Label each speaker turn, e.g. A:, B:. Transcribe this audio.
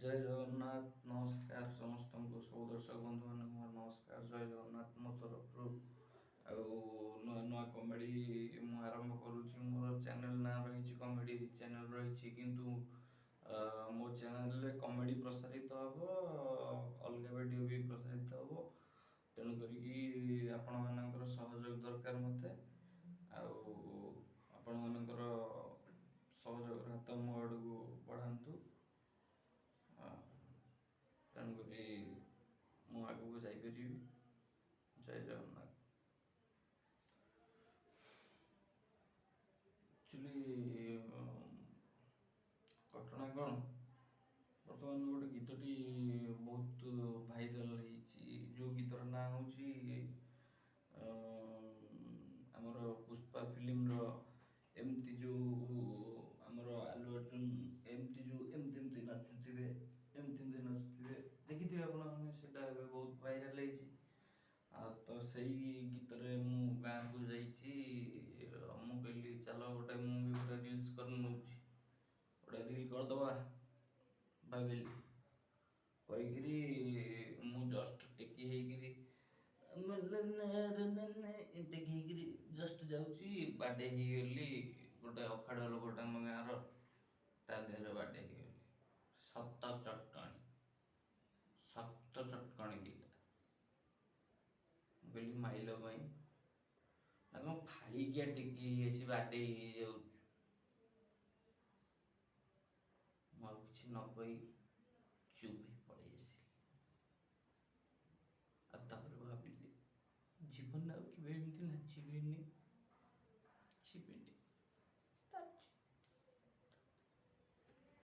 A: ଜୟ ଜଗନ୍ନାଥ। ନମସ୍କାର ସମସ୍ତଙ୍କୁ, ସବୁ ଦର୍ଶକ ବନ୍ଧୁମାନଙ୍କୁ ମୋର ନମସ୍କାର, ଜୟ ଜଗନ୍ନାଥ ମୋ ତରଫରୁ। ଆଉ ନୂଆ ନୂଆ କମେଡ଼ି ମୁଁ ଆରମ୍ଭ କରୁଛି। ମୋର ଚ୍ୟାନେଲ୍ ନାଁ ରହିଛି, କମେଡ଼ି ଚ୍ୟାନେଲ୍ ରହିଛି, କିନ୍ତୁ ମୋ ଚ୍ୟାନେଲ୍ରେ କମେଡ଼ି ପ୍ରସାରିତ ହେବ, ଅଲଗା ଭିଡ଼ିଓ ବି ପ୍ରସାରିତ ହେବ। ତେଣୁ କରିକି ଆପଣମାନଙ୍କର ସହଯୋଗ ଦରକାର ମୋତେ। ଆଉ ଆପଣମାନଙ୍କର ସହଯୋଗର ହାତ ମୋ ଆଡ଼କୁ ବଢ଼ାନ୍ତୁ, ତେଣୁକରି ମୁଁ ଆଗକୁ ଯାଇପାରିବି। ଜୟ ଜଗନ୍ନାଥ। ଆକ୍ଚୁଆଲି ଘଟଣା କ'ଣ, ବର୍ତ୍ତମାନ ଗୋଟେ ଗୀତଟି ବହୁତ ଭାଇରାଲ ହେଇଛି, ଯେଉଁ ଗୀତର ନାଁ ହେଉଛି ଆମର ପୁଷ୍ପା ଫିଲ୍ମର ଏମିତି ଯେଉଁ ଆମର ଆଲୁ ଅର୍ଜୁନ ଏମିତି ଯେଉଁ ଏମିତି ଏମିତି ନାଚୁଥିବେ, ଏମିତି ଏମିତି ନାଚୁଥିବେ, ଦେଖିଥିବେ ଆପଣମାନେ। ସେଇଟା ଏବେ ବହୁତ ଭାଇରାଲ ହେଇଛି। ଆଉ ତ ସେଇ ଗୀତରେ ମୁଁ ଗାଁକୁ ଯାଇଛି। ମୁଁ କହିଲି, ଚାଲ ଗୋଟେ ମୁଁ ବି ଗୋଟେ ରିଲ୍ସ କରି ନେଉଛି, ଗୋଟେ ରିଲ୍ କରିଦେବା ଭାବିଲି। କହିକିରି ମୁଁ ଜଷ୍ଟ ଟେକି ହେଇକିରି ଟେକି ହେଇକିରି ଜଷ୍ଟ ଯାଉଛି, ବାଡ଼େଇ ହେଇଗଲି ଗୋଟେ ଅଖାଡ଼ୁଆ ଲୋକଟା ଆମ ଗାଁର, ତା ଦେହରେ ବାଡ଼େଇ ହେଇଗଲି। ସତ ଚଟକଣି, ଶକ୍ତ ଚଟକଣି ଦୁଇଟା। ମୁଁ କହିଲି, ମାଇଲ କାଇଁ? ନା, କ'ଣ ଫାଳିକିଆ ଟେକି ହେଇ ଆସି ବାଡ଼େଇ ହେଇଯାଉଛୁ। ମୁଁ ଆଉ କିଛି ନ କହି ଚୁପ୍ ହେଇ ପଳେଇ ଆସିଲି। ଆଉ ତାପରେ ଭାବିଲି, ଜୀବନରେ ଆଉ କେବେ ଏମିତି ନାଚିବିନି।